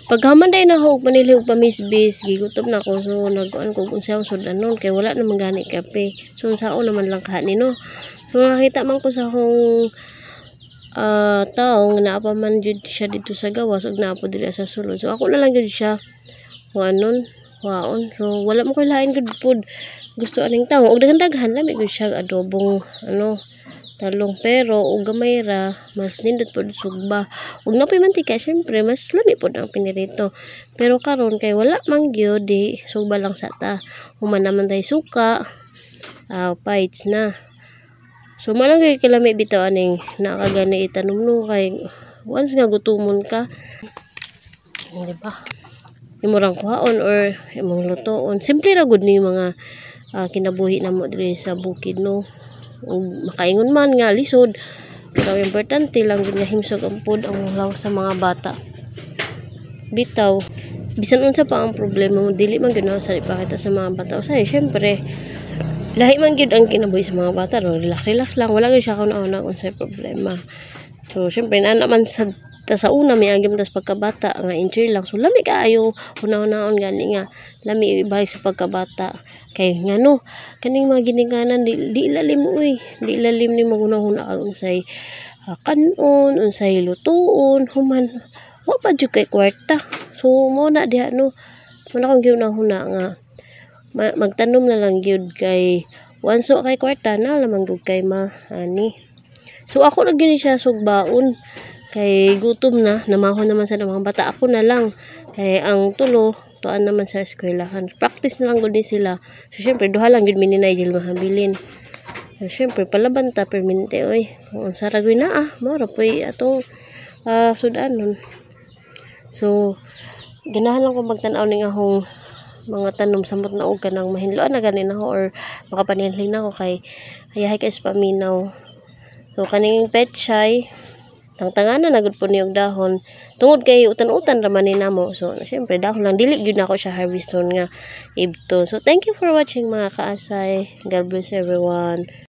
Paghaman day na ako panilhi og pamisbis, gigutom na ako, so nagkuan ko kung unsa sudanon kay wala naman gani kape. So unsaon naman lang kaha ni, no? So nakakita man ko sa akong tao nga naa pa man jud siya dito sa gawas ug naa po diri sa sulod. So ako na lang jud siya kuanon, kuhaon. So wala mo koy lain gud pud gusto aning tao ug daghan-daghan, lami gud siya adobong ano, talong, pero og gamay ra mas nindot pod sugba ug napoy mantika, syempre mas lami pod ang pinirito. Pero karon kay wala man gyud, di sugba lang sa ta. Human naman tay suka, fights na. So mao lang gyud kalami bitaw aning nakagani itanom, no, kay once nga gutomon ka, di ba, imo rang kuhaon or imong lutoon. Simple ra gud ni mga kinabuhi namo diri sa bukid, no? Ug makaingon man nga lisod, pero ang importante lang gud nga himsog ang food ang lawas sa mga bata. Bitaw bisan unsa pa ang problema mo, dili man gyud na sa ipakita sa mga bata. Usahay syempre lahi man gyud ang kinabuhi sa mga bata, no? Relax relax lang, wala gyud siya kauna-una unsay problema. So syempre naa man sa ta sa una miagi man tas pagkabata nga enjoy lang. So lami kaayo huna-hunaon gani nga lami ibalik sa pagkabata kay ngano kaning mga ginikanan di lalim uy, di lalim ni maghuna-huna kag unsay kanon, unsay lutuon, human wa pa jud kay kwarta. So mo na diha, no, mo na akong gihuna-huna nga magtanom na lang gyud kay once wa kay kwarta na lamang gyud kay maani. So ako ra gyud siya sugbaon kay gutom na, namahon naman sa mga bata. Ako na lang kay ang tulo tuan naman sa eskwelahan, practice na lang gud ni sila. So syempre duha lang gyud mi ni Nigel mahabilin. So syempre palaban ta permente oy, kung unsa ra gyud naa, mao ra poy atong sudanon. So ganahan lang ko magtan-aw ning akong mga tanom samot na og kanang mahinloan na gani nako or makapanilhin nako kay ayahay kay sa paminaw. So kaning pechay, tangtanganan na gud po ni og dahon tungod kay utan-utan ra man ni namo. So syempre dahon lang, dili gyud nako siya harveston nga ibton. So thank you for watching, mga kaasay. God bless everyone.